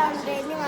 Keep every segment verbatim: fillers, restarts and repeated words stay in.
ད་ལྟ་ནས་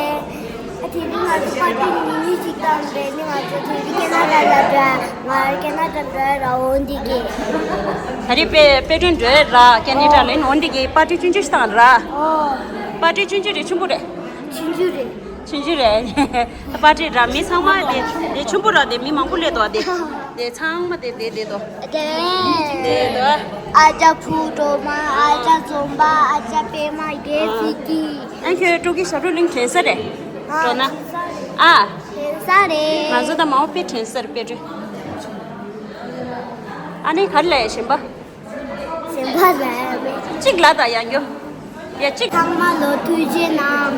ཨ་དེ་རིང་ང་ཚོ་པར་ཊི་ཉུང་ཉུང་ཞིག་བཏང་རེད། ནི་ང་ཚོ་དེ་རིང་ཁེ་ན་ཌ་ལ་འགྲོ་ཡ། ང་ཁེ་ན་ཌ་འགྲོ་ཡ་ར་འོན་འདི་གི། ད་རེས་དཔེ་དཔེ་སྐྲུན་འགྲོ་ཡ་ར་ཁེ་ན་ཌ་ལ་ཡིན། འོན་འདི་གི་པར་ཊི་ཆུང་ཆུང་ཞིག་བཏང་ར། ཨོ། པར་ཊི་ཆུང་ཆུང་རེད་ཆེན་པོ་རེད། ཆུང་ཆུང་རེད། ཆུང་ཆུང་རེད། པར་ཊི་ར་མི་ཚང་མ་དེ་དེ་ཆེན་པོ་ར་དེ་མི་མང་པོ་སླེབས་འདུག་དེ་དེ་ཚང་མ་དེ་དེ་དེ་འདུག་དེ། དེ་འདུག་ཨ་ཅག་ཕུ་གྲོ་མ། ཨ་ཅག་འཛོམས་པ། ཨ་ཅག་པད་མ། རྒན་ཚེ་སྐྱིད། ཨ་ཁྱོད་སྤྲོ་སྐྱིད་ཞབས་བྲོ་གླིང་དྲན་ས་རེད། འགྲོ་ན། ཨ། དྲན་ས་རེད། ང་ཚོ་ད་མ་འོངས་དཔེ་དྲན་ས་རེད་དཔེ་སྐྲུན། ཨ་ནི་ག་རེ་ལབ་ཡ་གཞན་པ། གཞན་པ་ལབ་ཡ་མེད། གཅིག་ལབ་དང་ཡང་རྒྱུ། ཡ་གཅིག་ཚང་མ་ལོ་ཐུགས་རྗེ་གནང་།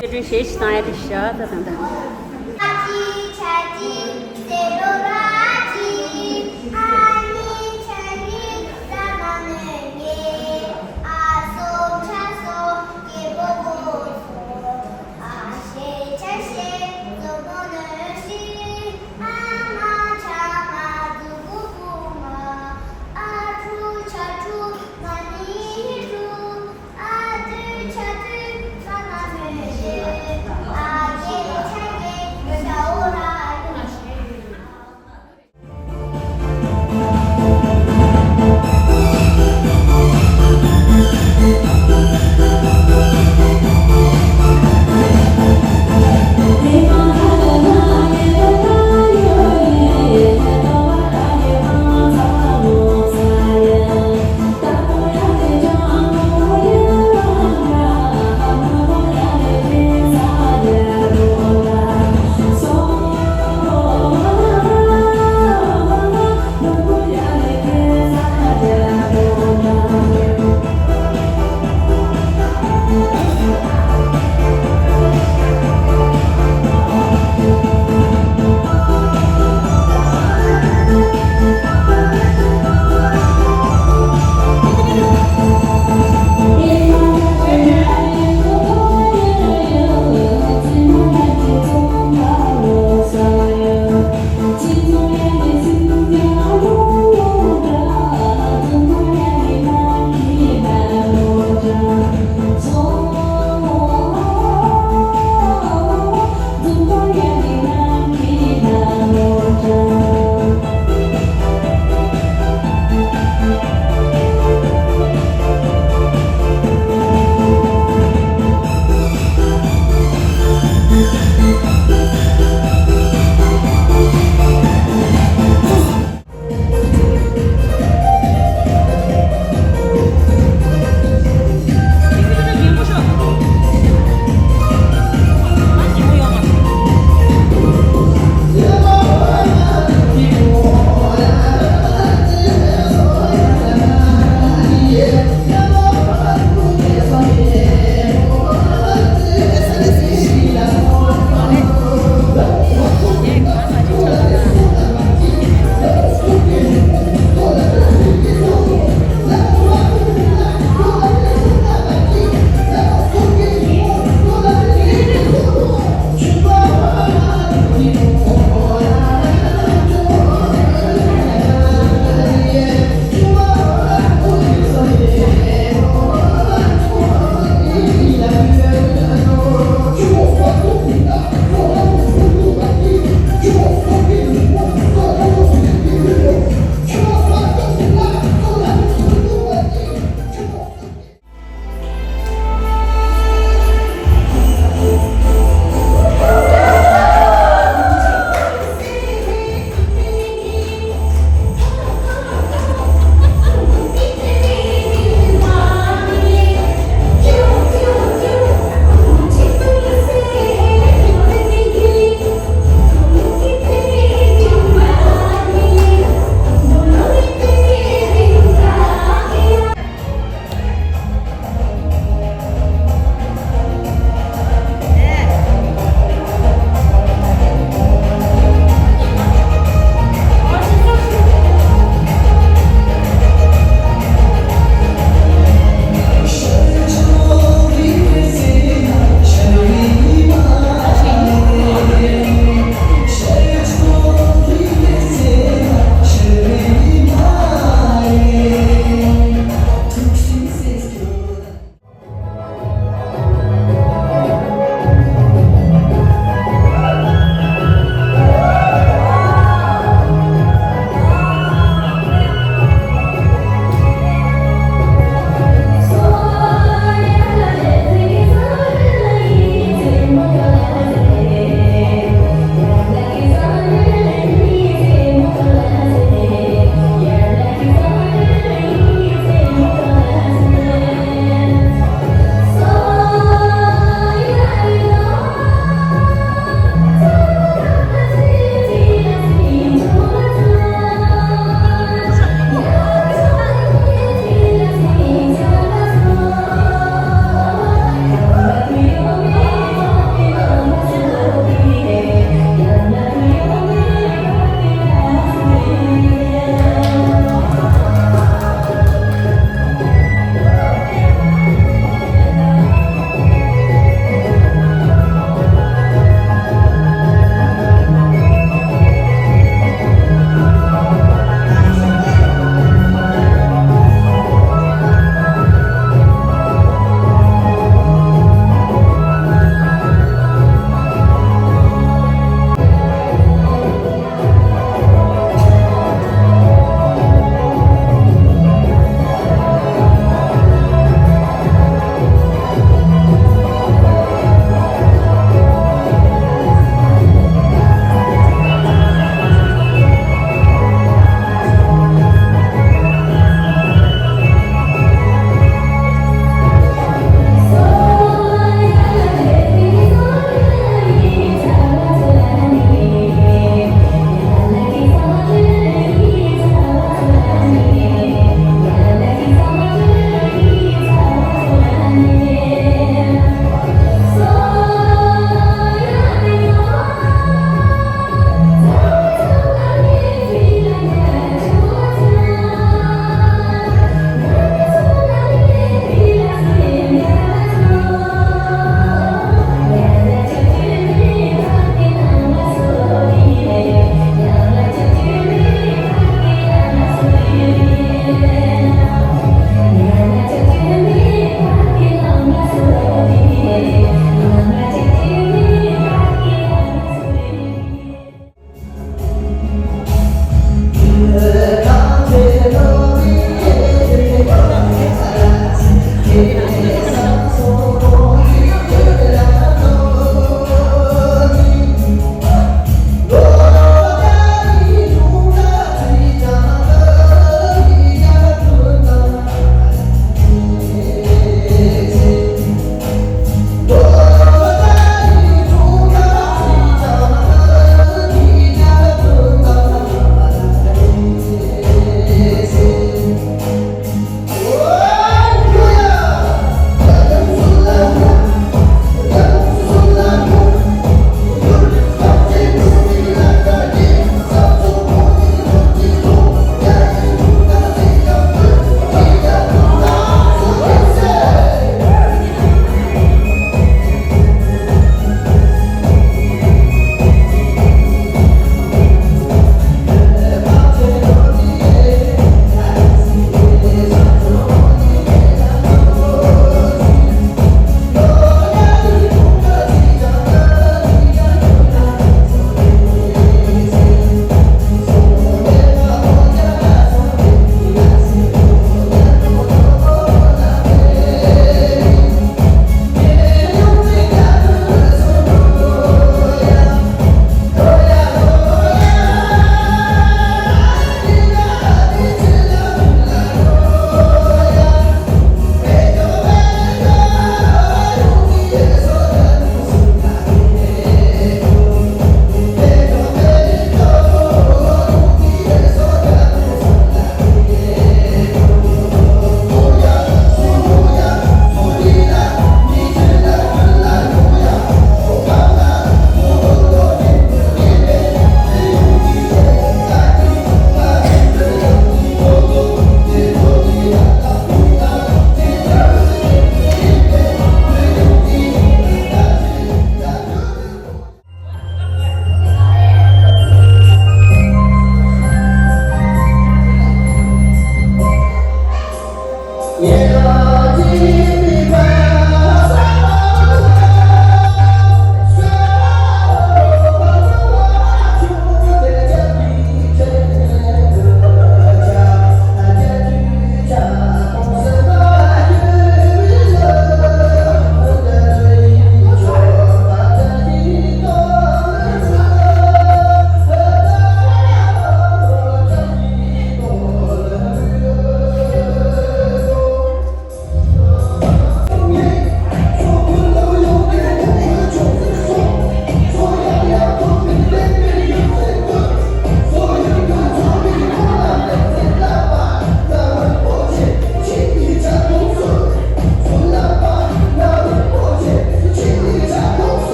དཔེ་སྐྲུན་གཞས་ཤིག་བཏང་ཡ་དེ་བཞག་ད་ད་ད།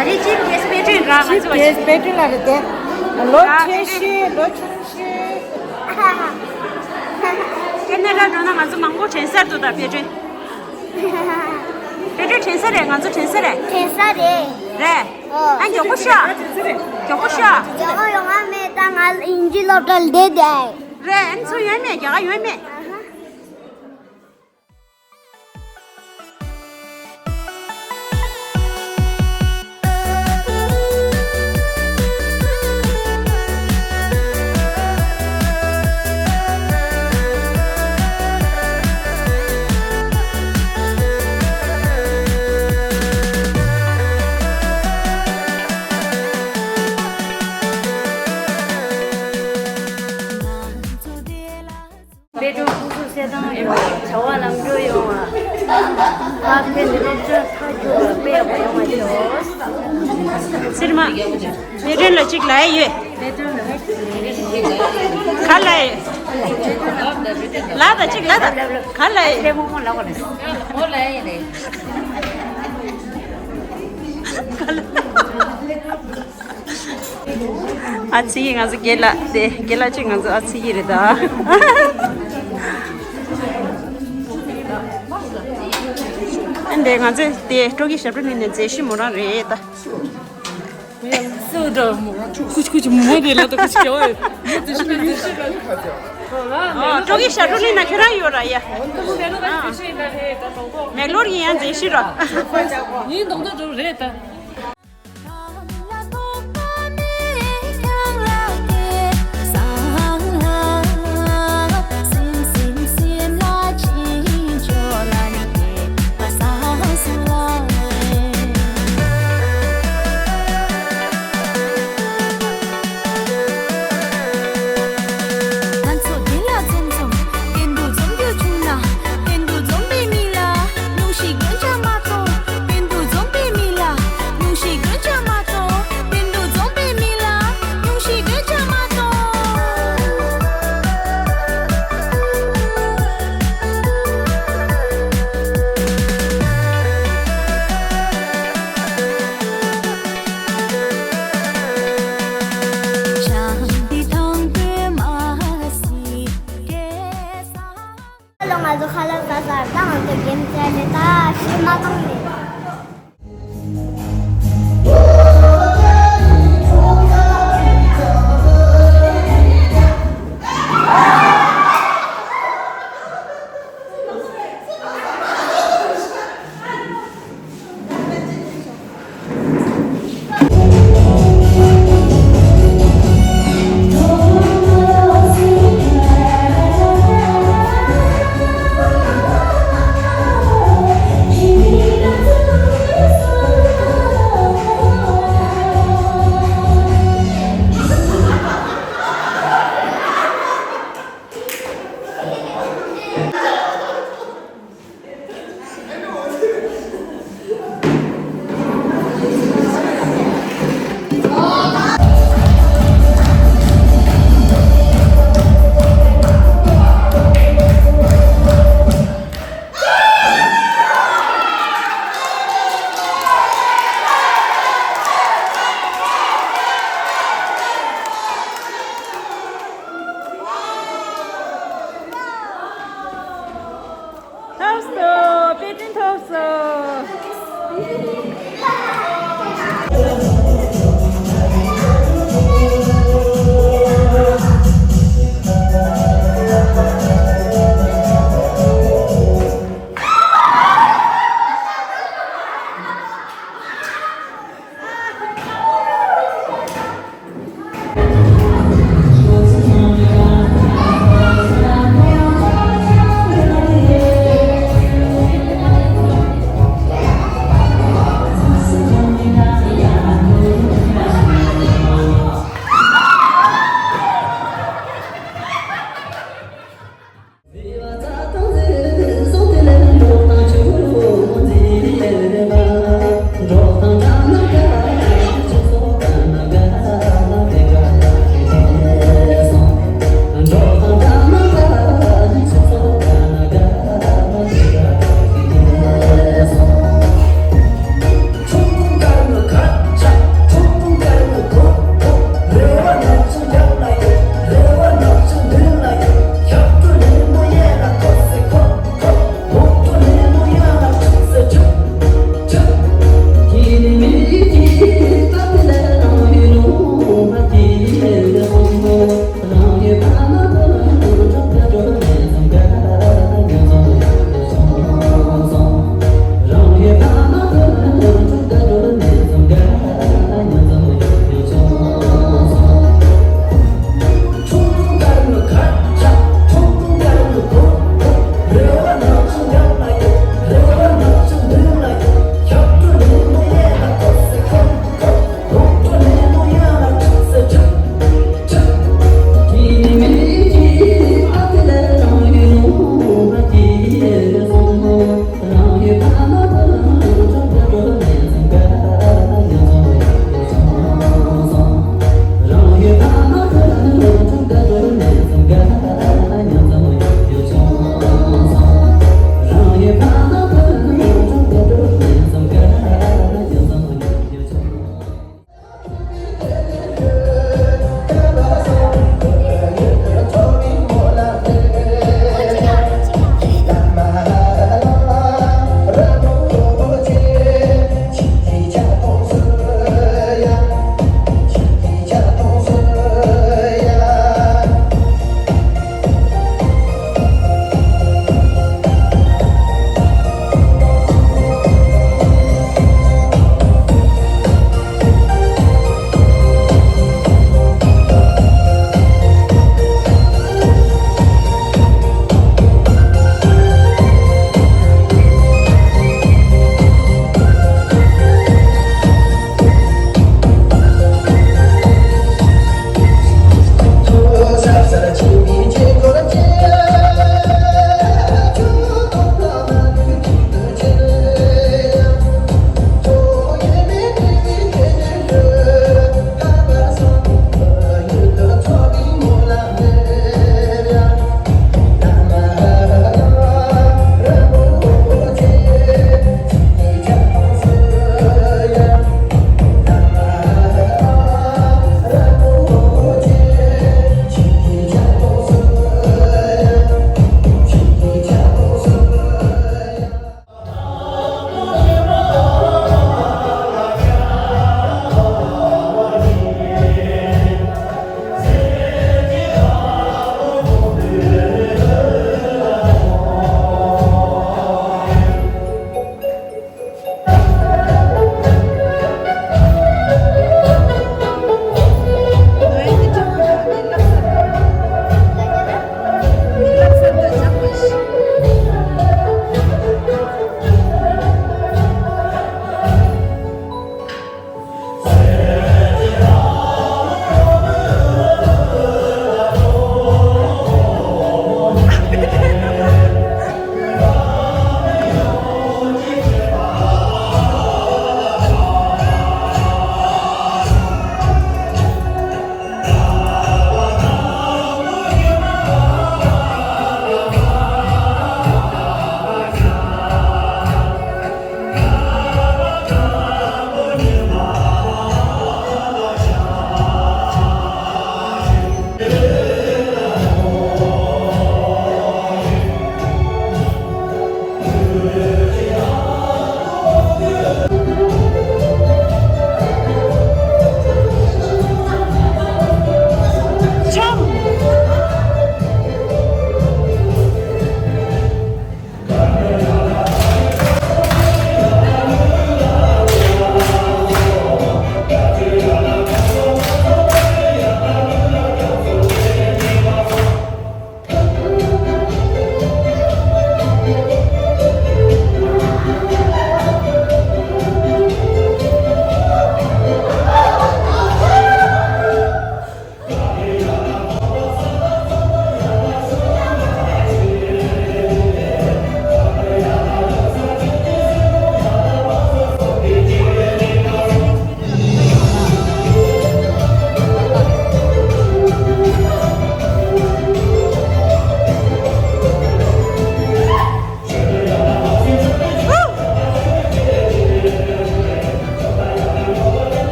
ད་རེས་ཅིབ་གེས་དཔེ་སྐྲུན་རག་ང་ཚོ་ཅིབ་གེས་དཔེ་སྐྲུན་ལ་རེད་དེ། ལོ་ཆེ་ཤོས་ལོ་ཆུང་ཤོས། ཁེ་ན་ཌ་འགྲོ་ན་ང་ཚོ་མང་པོ་དྲན་ས་འདུག་ད་དཔེ་སྐྲུན། དཔེ་སྐྲུན་དྲན་ས་རེད། ང་ཚོ་དྲན་ས་རེད། དྲན་ས་རེད། རེད། ཨོ། ཨ་མགྱོགས་པོ་ཤོག་མགྱོགས་པོ་ཤོག་མགྱོགས་པོ་ཡོང་བ་མེད། ད་ང་དབྱིན་ཇི་སློབ་གྲྭར་བསྡད་དེ། རེད། ཨ་ནི་ཚུར་ཡོང་མེད། རྒྱ་གར་ཡོང་མེད། ཨ་ཧ། དཔལ་སྒྲོན་སྐུ་གཟུགས་གསལ་ཐང་ཡོང་བ། བྱ་བ་ལམ་འགྲོ་ཡོང་བ། ཕ་ཕན་སློབ་སྦྱོང་མཐར་འཁྱོལ་བ་དཔེ་ཡག་པོ་ཡོང་བ་ཤོག་ཟེར་མ། དཔལ་སྒྲོན་ལ་གཅིག་ལབ་ཡ་ཡོད། དཔལ་སྒྲོན་ལ་ག་ལབ་ཡོད། ལབ་དང་གཅིག་ལབ་དང་ག་ལབ་ཡོད། ལྟད་མོ་མོ་ལབ་པ་ལ། ཨ་ཙི་ང་ཚོ་རྒན་ལགས་དེ། རྒན་ལགས་གཅིག་ང་ཚོ་ཨ་ཙི་རེད་ད། ཨ་འདི་ང་ཚོ་དེ་སྤྲོ་སྐྱིད་ཞབས་བྲོ་གླིང་ནས་མཛད་ཤིང་མོ་རང་རེད་ད། སུ་འདྲ་མོ། ཁུ་ཁུ་ཁུ་མོ་དེ་ལ་ད་ཁུ་ཁུ་ཁྱོད། ཨ་སྤྲོ་སྐྱིད་ཞབས་བྲོ་གླིང་ན་ཁྱོད་རང་ཡོད་ར་ཡ། མེག་ལོར་ཡིན་ཡང་མཛད་ཤིང་ར། ཡིན་མདོག་མདོག་འགྲོ་རེད་ད།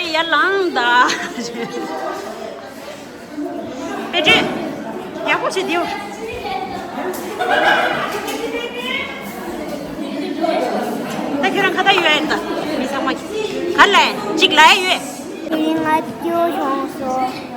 ཡར་ལངས་ད། པེ་ཏྲི། ཡག་པོ་བྱེད་དེའུ། ད་ཁྱོད་རང་ཁ་བརྡ་ཡོད་ཨེ་ད། མི་ཚང་མ་ག་ལ་ཡིན་གཅིག་ལ་ཡོད། དེ་རིང་ང་སྐྱོ་བྱུང་སོང་།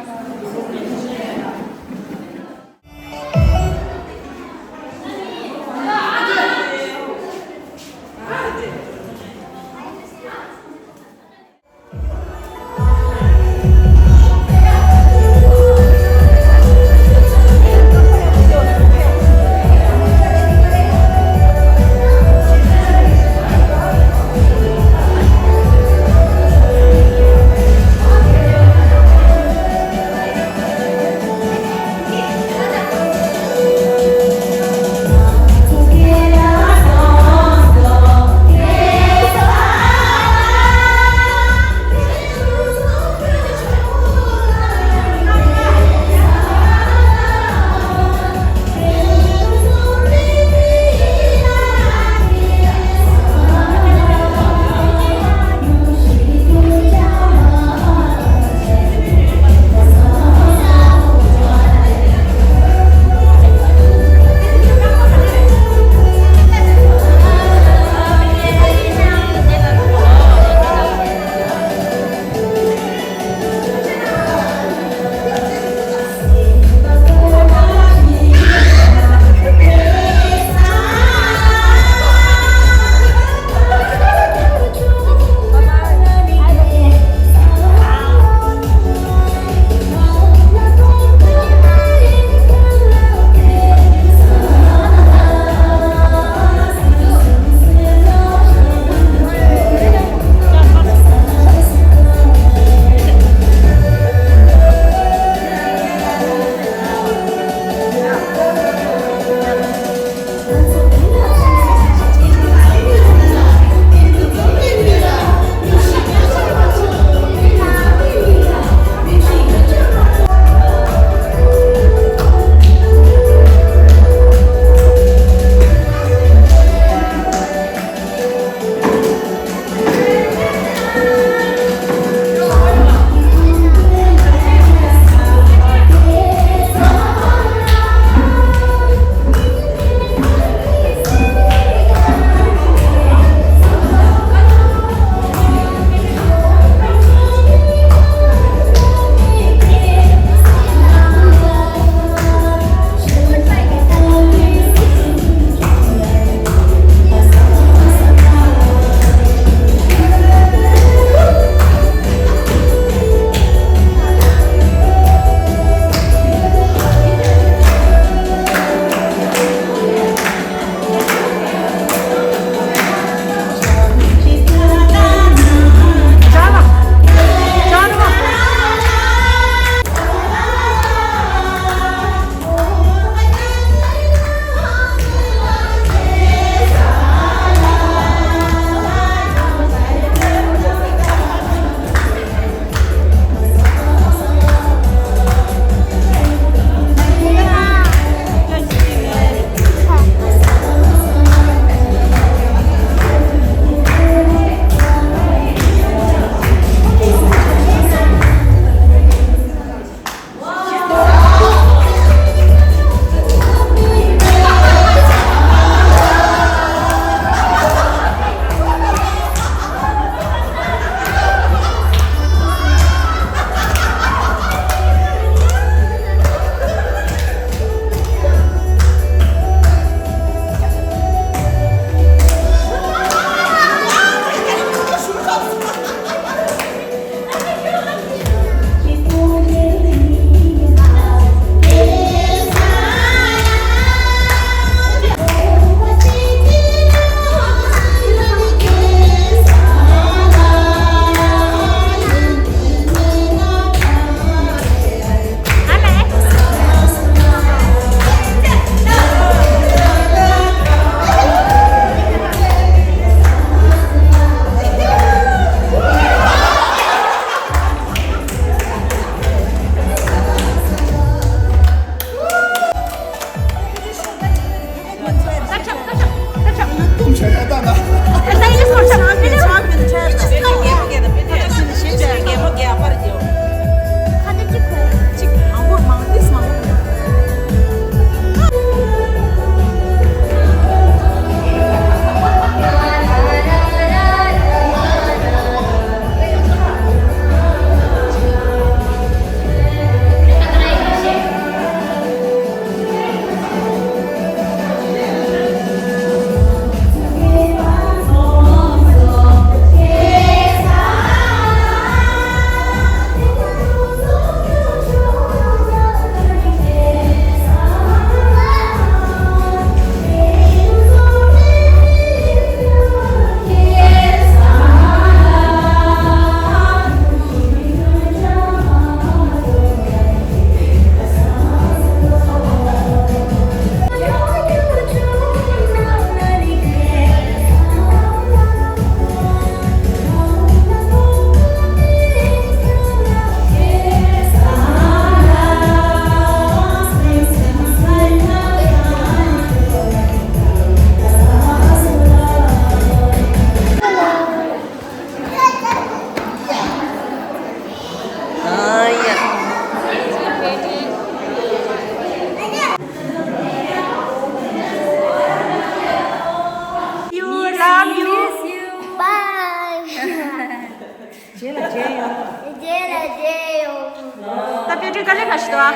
ཨ་ཤི་དོ།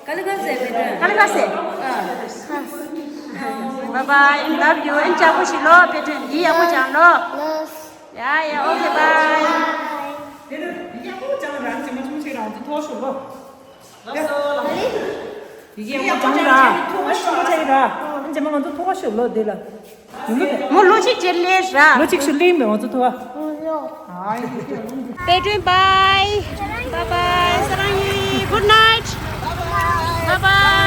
ག་ལེ་ག་ཟེ་པེ་ཏྲོན། ག་ལེ་ག་ཟེ། Bye bye, love you. ཨན་ཅག་པོ་ཞིག་ལོ། པེ་ཏྲོན་འདི་ཡག་པོ་ཅང་ལོ། Yeah, yeah, okay, bye. དེ་ནི་ཡག་པོ་ཅང་རང་ཅི་མ་ཆུང་ཆེ་རང་ཅི་ཐོག་ཤོག་ལོ། ཡི་གེ་ཡག་པོ་ཅང་ར། ཨ་ཤི་མ་ཆེ་ར། ཨན་ཅི་མ་ང་ཚོ་ཐོག་ཤོག་ལོ་དེ་ལ། མོ་ལོ་གཅིག་ཅེར་ལེ་ར། ལོ་གཅིག་ཤུ་ལེ་མེ་ང་ཚོ་ཐོག་པེ་ཏྲོན་bye. Bye bye, སརང་ཡི། Good night. Bye bye.